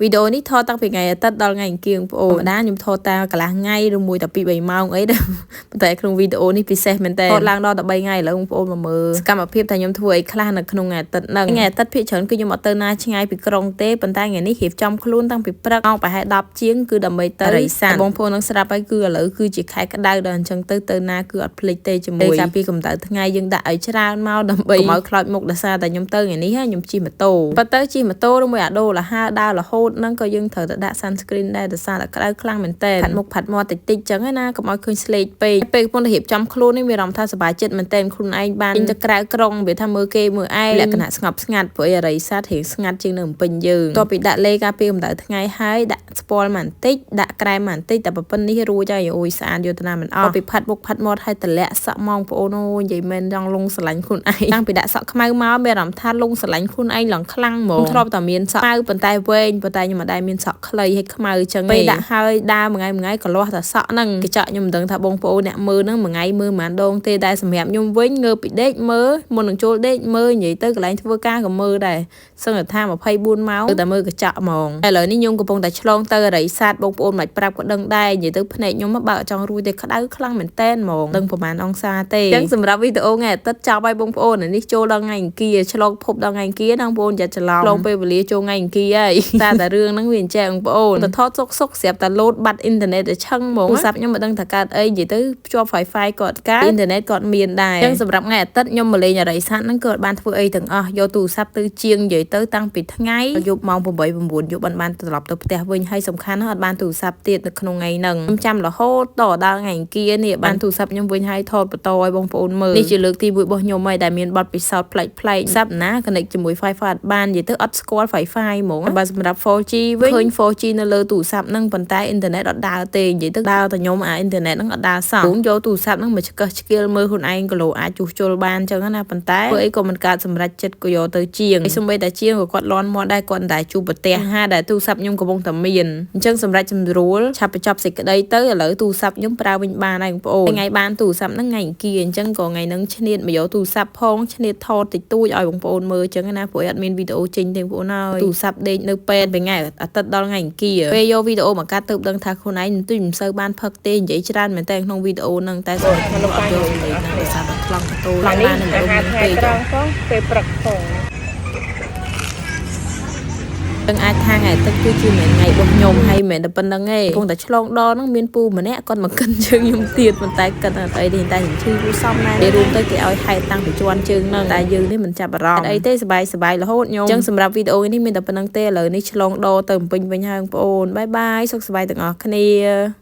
វីដេអូនេះថតតាំងពីថ្ងៃអាទិត្យដល់ថ្ងៃអង្គារបងប្អូនធម្មតាខ្ញុំថតតាកន្លះថ្ងៃឬមួយតែ2 3ម៉ោងអីដែរប៉ុន្តែក្នុងវីដេអូនេះពិសេសមែនតើថតឡើងដល់13ថ្ងៃឥឡូវបងប្អូនមកមើលសកម្មភាពថាខ្ញុំធ្វើអីខ្លះនៅក្នុងថ្ងៃអាទិត្យហ្នឹងថ្ងៃអាទិត្យភាគច្រើនគឺខ្ញុំអត់ទៅណាឆ្ងាយពីក្រុងទេប៉ុន្តែថ្ងៃនេះរៀបចំខ្លួនតាំងពីព្រឹកម៉ោងប្រហែល10ជាងគឺដើម្បីទៅរីសានបងប្អូននឹងស្រាប់ហើយគឺឥឡូវគឺជាខែក្តៅដល់អញ្ចឹងទៅទៅណាគឺអត់ភ្លេចទេជាមួយការពីកម្ដៅថ្ងៃយើងដាក់ឲ្យច្រើនមកដើម្បីកុំឲ្យខ្លោចមុខដោយសារតែខ្ញុំទៅថ្ងៃនេះខ្ញុំជិះម៉ូតូប៉ុន្តែជិះម៉ូតូឬមួយអាដូលហើដើររហូតហ្នឹងក៏យើងត្រូវតែដាក់ sunscreen ដែរដោយសារតែក្តៅខ្លាំងមែនតើផាត់មុខផាត់មាត់តិចតិចចឹងណាកុំឲ្យឃើញស្លេកពេកពេលកំពុងតែរៀបចំខ្លួននេះមានអារម្មណ៍ថាសប្បាយចិត្តមែនតើខ្លួនឯងបានចេញទៅក្រៅក្រុងវាថាមើលគេមើលឯងលក្ខណៈស្ងប់ស្ងាត់ព្រោះអរិយសាទរៀងស្ងាត់ជាងនៅភ្នំពេញយើងតទៅពីដាក់លេការពីកម្ដៅថ្ងៃហើយដាក់ស្ពាល់មកបន្តិចដាក់ក្រែមមកបន្តិចតែប៉ុណ្្នេះរួចហើយអូយស្អាតយកទៅណាមិនអស់ពីផាត់មុខផាត់មាត់ហើយតម្លាក់សក់ម៉ងបងប្អូនអូយនិយាយមែនចង់លងស្រឡាញ់ខ្លួនឯងតាំងពីដាក់សក់ខ្មៅមកមានអារម្មណ៍ថាលងស្រឡាញ់ខ្លួនឯងឡើងខ្លាំងហ្មងធ្លាប់តែមានសក់ខ្មៅប៉ុន្តែវែងប៉ុន្តែខ្ញុំមិនដែលមានសក់ខ្លីហើយខ្មៅចឹងពេលដាក់ហើយដើរមួយថ្ងៃមួយថ្ងៃក៏លាស់តែសក់ហ្នឹងកញ្ចក់ខ្ញុំមិនដឹងថាបងប្អូនអ្នកមើលហ្នឹងមួយថ្ងៃមើលប៉ុន្មានដងទេតែសម្រាប់ខ្ញុំវិញងើបពីដេកមើលមុននឹងចូលដេកមើលនិយាយទៅកន្លែងធ្វើការក៏មើលដែរសឹងតែថា24ម៉ោងគឺតែមើលកញ្ចក់ហ្មងឥឡូវនេះខ្ញុំកំពុងតែឆ្លងទៅអរិយសាទបងប្អូនមិនប្រាប់ក៏ដឹងដែរនិយាយទៅភ្នែកខ្ញុំបើអត់ចង់រួចទេក្តៅខ្លាំងមែនតែនហ្មងដឹងប្រហែលអង្សាទេអញ្ចឹងសម្រាប់វីដេអូថ្ងៃអាទិត្យចប់ហើយបងប្អូននេះចូលដល់ថ្ងៃអង្គារឆ្លងភពដល់ថ្ងៃអង្គារបងប្អូនយ៉ាច្រឡំឆ្លងពេលវេលាចូលថ្ងៃអង្គារហើយតែតែរឿងហ្នឹងវាអញ្ចឹងបងប្អូនទៅថតសុកសុកស្រាប់តែលោតបាត់អ៊ីនធឺណិតទៅឆឹងហ្មងទូរស័ព្ទខ្ញុំមិនដឹងថាកើតអីនិយាយទៅភ្ជាប់ Wi-Fi ក៏អត់កើតអ៊ីនធឺណិតក៏អត់មានដែរអញ្ចឹងសម្រាប់ថ្ងៃអាទិត្យខ្ញុំមកលេងអរិយសាទហ្នឹងក៏អត់បានធ្វើអីទាំងអស់យកទូរស័ព្ទទៅជាងនិយាយទៅតាំងពីថ្ងៃយប់ម៉ោង8 9យប់បានត្រឡប់ទៅផ្ទះវិញហើយសំខាន់ណាស់អត់បានទូរស័ព្ទទៀតនៅក្នុងថ្ងៃហ្នឹងខ្ញុំចាំរហូតដល់ថ្ងៃអង្គារនេះបានទូរស័ព្ទខ្ញុំវិញហើយថតបន្តឲ្យបងប្អូនមើលនេះជាលើកទី1របស់ខ្ញុំហើយដែលមានបទពិសោធន៍ប្លែកៗទូរស័ព្ទណា connect ជាមួយ Wi-Fi អត់បាននិយាយទៅអត់ស្គាល់ Wi-Fi ហ្មងបើសម្រាប់ 4G វិញឃើញ 4G នៅលើទូរស័ព្ទហ្នឹងប៉ុន្តែអ៊ីនធឺណិតអត់ដើរទេនិយាយទៅដើរតែខ្ញុំអាអ៊ីនធឺណិតហ្នឹងអត់ដើរសោះខ្ញុំយកទូរស័ព្ទហ្នឹងមកឆ្កឹះឆ្កៀលមើលខ្លួនឯងគីឡូអាចជួសជុលបានអញ្ចឹងណាប៉ុន្តែធ្វើអីក៏មិនកើតសម្រេចចិត្តក៏យកទៅជាងហើយសូម្បីតែជាងក៏គាត់លន់មាត់ដែរគាត់មិនដែលជួបប្រទះហាដែលទូរស័ព្ទខ្ញុំកំពុងតែមានអញ្ចឹងសម្រាប់សម្រួលឆាប់បញ្ចប់សេចក្តីទៅឥឡូវទូរស័ព្ទខ្ញុំប្រើវិញបានហើយបងប្អូនថ្ងៃបានទូរស័ព្ទហ្នឹងថ្ងៃអង្គារអញ្ចឹងក៏ថ្ងៃហ្នឹងឆ្នៀតមកយកទូរស័ព្ទផងឆ្នៀតថតតិចតួចឲ្យបងប្អូនមើលអញ្ចឹងណាព្រោះអត់មានវីដេអូចេញទេបងប្អូនហើយទូរស័ព្ទដេកនៅពេទ្យពេលថ្ងៃអាទិត្យដល់ថ្ងៃអង្គារពេលយកវីដេអូមកកាត់ទៅដឹងថាខ្លួនឯងមិនទុយមិនសូវបានផឹកទេនិយាយច្រើនមែនតើក្នុងវីដេអូហ្នឹងតែសម្រាប់ខ្ញុំអត់យកសម្លេងហ្នឹងដោយសារតែខ្លងកតូឡើង នេះ បាននៅ អា ម្ដុំ ហារថ្ងៃ ហ្នឹងពេក ត្រង់ផងពេលព្រឹកផង នឹងអាចថាថ្ងៃអាទិត្យគឺជាមិនថ្ងៃរបស់ខ្ញុំហើយមិនមែនតែប៉ុណ្្នឹងទេកំពុងតែឆ្លងដល់ហ្នឹងមានពូម្នាក់គាត់មកកិនជើងខ្ញុំទៀតប៉ុន្តែកិនអត់អីទេតែខ្ញុំឈឺគូសំណាស់និយាយរួមទៅគេឲ្យហែកតាំងពីជាន់ជើងហ្នឹងតែយើងនេះមិនចាប់អារម្មណ៍អីទេសบายសบายរហូតខ្ញុំអញ្ចឹងសម្រាប់វីដេអូនេះមានតែប៉ុណ្្នឹងទេឥឡូវនេះឆ្លងដល់ទៅភ្នំពេញវិញហើយបងប្អូន bye bye សុខសប្បាយទាំងអស់គ្នា។